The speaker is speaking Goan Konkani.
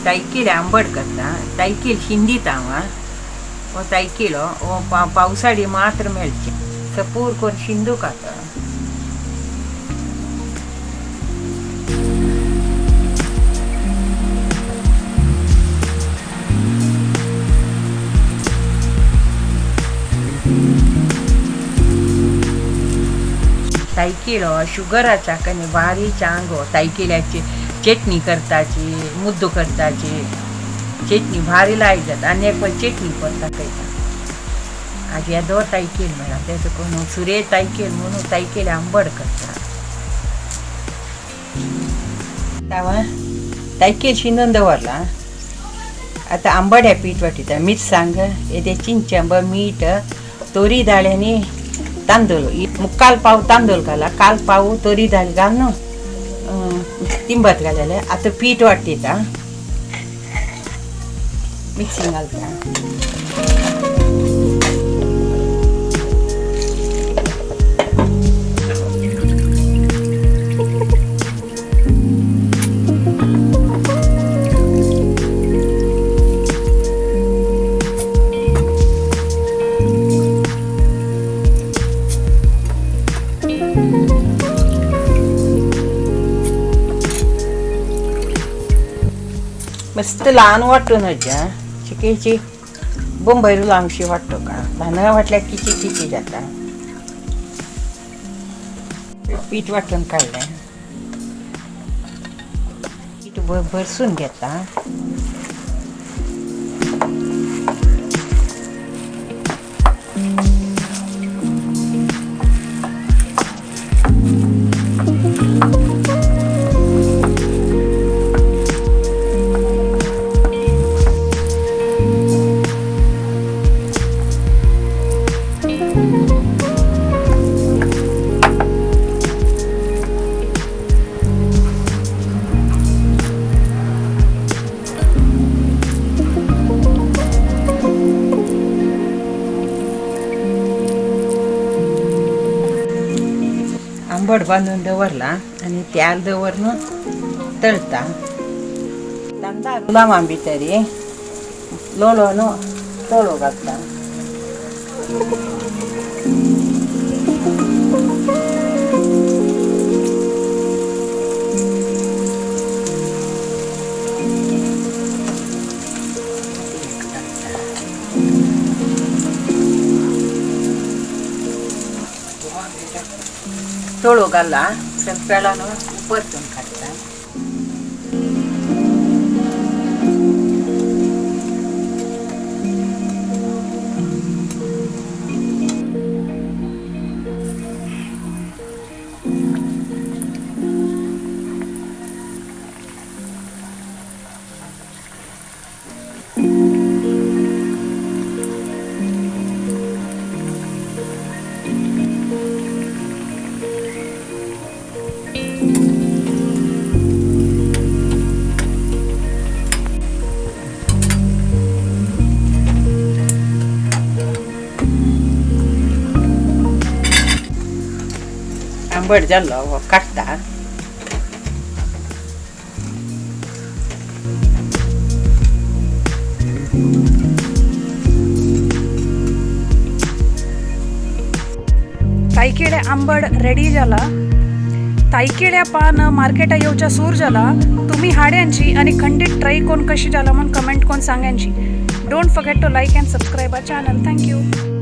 तायकिळे आंबट करता. तायकीळ शिंदीत हांव हो तायकिळो हो पावसाळी मात्र मेळचे सपूर कोण शिंदू खाता. तायकिळो शुगराचा कने भारी चांगो. तायकिळ्याची चटणी करताची, मुद्दो करताची, चटणी भारी लायक जाता आनी एक चटणी करता कयता. आज येदो तायकीळ मेळ्ळा तेजो कोण सुरे तायकीळ म्हणून तायकीळ आंबट करता. हांवें तायकीळ शिंदून दवरला. आतां आंबड्या पीठ वाटिता. मिरसांग, येदे चिंचंब, मीठ, तोरी दाळ आनी तांदूळ. मुक्काल पाव तांदूळ घाला, काल पाव तोरी दाळ घालून तिंबत घालेलें. आतां पीठ वाटिता, मिक्सिंग घालता. मस्त लहान वाटून चिकेची बंबई लांबशी वाटतो का ल्हान वाटल्यार किची किची जाता. पीठ वाटून काडलें, पीठ भरसून घेता. आंबट बांदून दवरला आनी तेल दवरून तळता. तांदळा रुलामा भितर लोळो न्हू तळो घालता. तळो घाला सगळ्याला परतून काडटा. आंबट जाल्लो काडटा. तायकिळे आंबट रेडी जाला. तायकिळ्या पान मार्केटा येवच्या सूर जाला. तुम्ही हाड्यांची आणि खंडीत ट्राय कोण कशी जाला म्हणून कमेंट कोण सांगांची. Don't forget to like and subscribe our channel. Thank you.